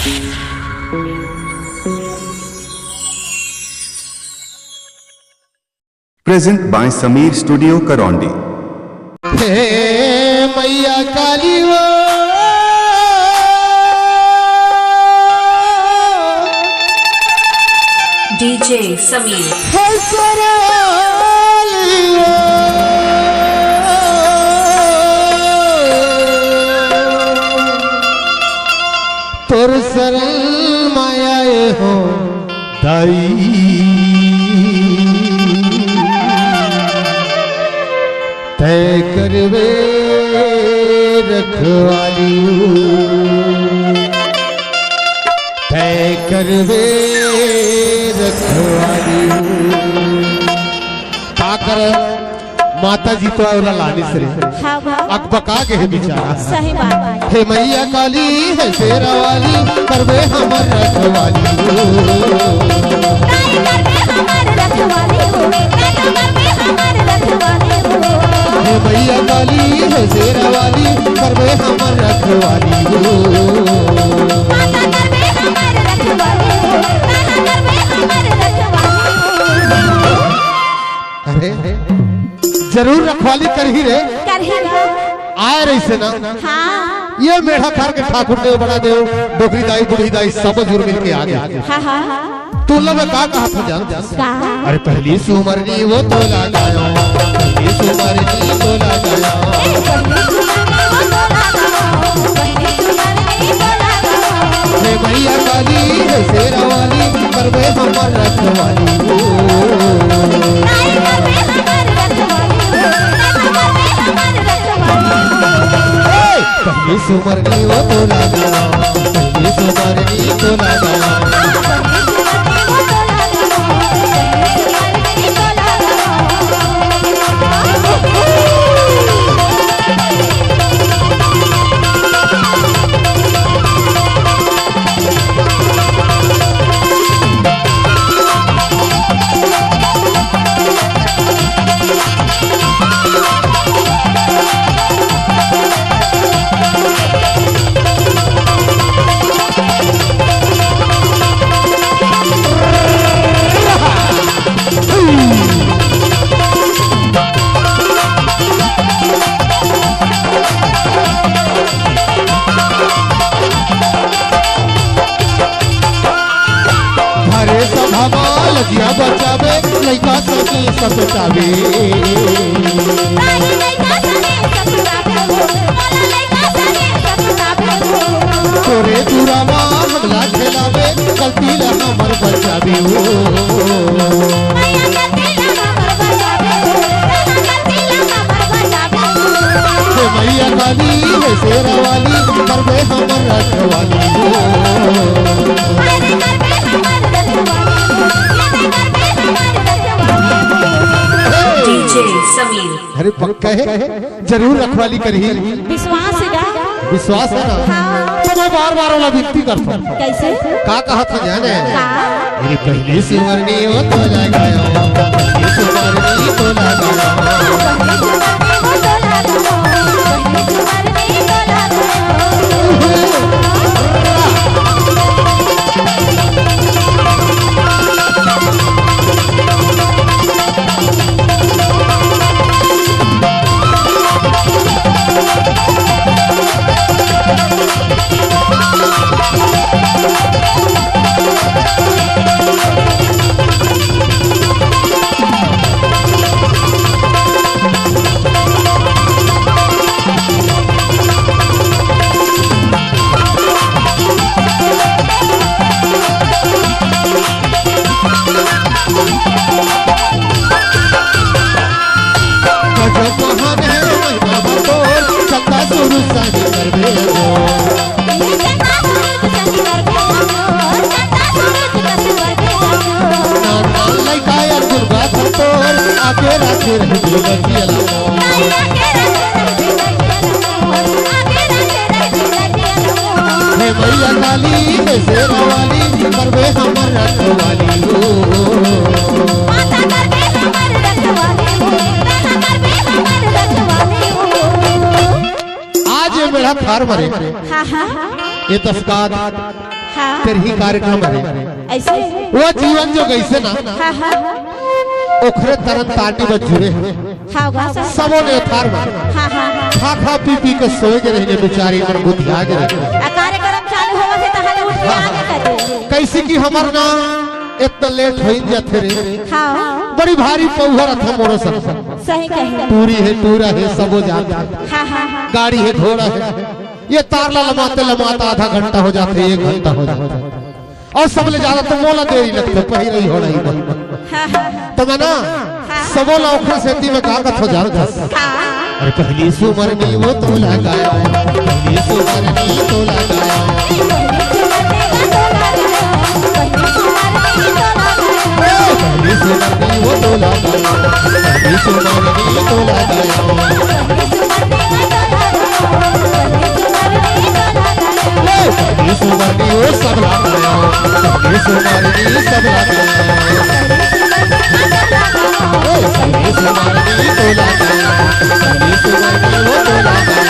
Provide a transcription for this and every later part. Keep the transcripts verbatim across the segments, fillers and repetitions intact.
Present by Sameer Studio, Karaundi. हे मैया काली वो। DJ Sameer. हे सरौली वो। तोर शरण माया हो दाई, तै करबे रखवाली, तै करबे रखवाली। का कर माता जी तो ओला लानिस रे। हाँ, हाँ। अकबका के हे बेचारा। सही बात। हे मैया काली, हे शेरा वाली, करबे हमर रखवाली। ताई करबे हमर रखवाली हो, ताई करबे हमर रखवाली हो। हे मैया काली, हे शेरा वाली, करबे हमर रखवाली हो। माता करबे हमर रखवाली हो, ताई करबे हमर रखवाली हो। अरे, जरूर रखवाली करही रे। करही ना। आय रहिसे ना। हाँ। ये मेढ़ा खार के ठाकुर देव, बड़ा देव, डोकरी दाई, बूढ़ी दाई, सब जुर मिल के आ गे। हाँ, हाँ, हाँ। तू लोग का कहा था जान? का? अरे, पहली सुमरनी वो तो लगायो, पहली सुमरनी तो लगायो। ए, पहली सुमरनी वो तो लगायो, पहली सुमरनी तो लगायो। हे मैया काली, हे शेरा वाली, करबे हमर रखवाली हो। ताई करबे हमर रखवाली हो, ताई करबे हमर रखवाली हो। ए, पहली सुमरनी वो तो लगायो, पहली सुमरनी तो लगायो। भरे सभा मा लजिया बचावे, लइका सके सकुचावे। तोरे दूरा मा हमला खेलावे, गलती ला हमर बचावे हो। हे मैया काली, हे शेरा वाली, करबे हमर रखवाली हो। DJ Sameer. अरे पक्का हे, जरूर रखवाली करही। विश्वास हे का? विश्वास हे ना? हाँ। तो मैं बार-बार ओला विनती करथंव। कइसे? का कहत हंव जाने? का? मेरी पहली सुमरनी वो तो लगायो, पहली सुमरनी तो लगायो। गजब महान हे महिमा तोर, चंदा सुरू साही करबे हो। नान नान लइका यार दुर्गा भर तोर, आके राखे रहिबे बगिया ला। हे मैया काली, हे शेरा वाली, करबे हमर रखवाली हो। आज ये मेरे थार मरे। हाँ, हाँ। ये तस्कात हाँ। तेरही कार्यक्रम हरे। ऐसे? वो जीवन जो गइसे ना, हाँ, हाँ। ओखरे तरन तानी बर जुरे हे। हाँ, गा सर। सबो ने थार मरे। हाँ, हाँ, हाँ। खा खा पी पी के सोए के रहिन बेचारी मन, बुधिया के रहिन। आ कार्यक्रम चालू होवत हे, तहां ले उठ के हाँ, आगे हाँ। कर दे। कइसे कि हमर ना इतना लेट होइन जाथे रे। हाँ। बड़ी भारी पौहर अथा मोरो संग। सही कहे। टूरी हे, टूरा हे, सबो जात हे। हाँ, हाँ, हाँ। गाड़ी हे, घोड़ा हे। ये तार ला लमाते लमाते आधा घंटा हो जाथे, एक घंटा हो जाथे। अउ सबले जादा तो मोला देरी लगथे, पहिरई होड़ई बर। हाँ, हाँ, हाँ। त मैं ना, हाँ। सबो ला ओखर सेती में का कथों जानथस? हाँ। अरे पहली सुमरनी वो तो लगाया, पहली सुमरनी तो लगाया। पहली सुमरनी वो तो लगाया, पहली सुमरनी तो लगाया। ले, पहली सुमरनी वो सब लगाया, पहली सुमरनी सब लगाया। ले, पहली सुमरनी तो लगाया, पहली सुमरनी वो तो लगाया।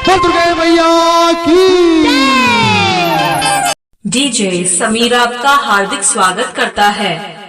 बोल दुर्गा मैया की। डीजे समीर आपका हार्दिक स्वागत करता है।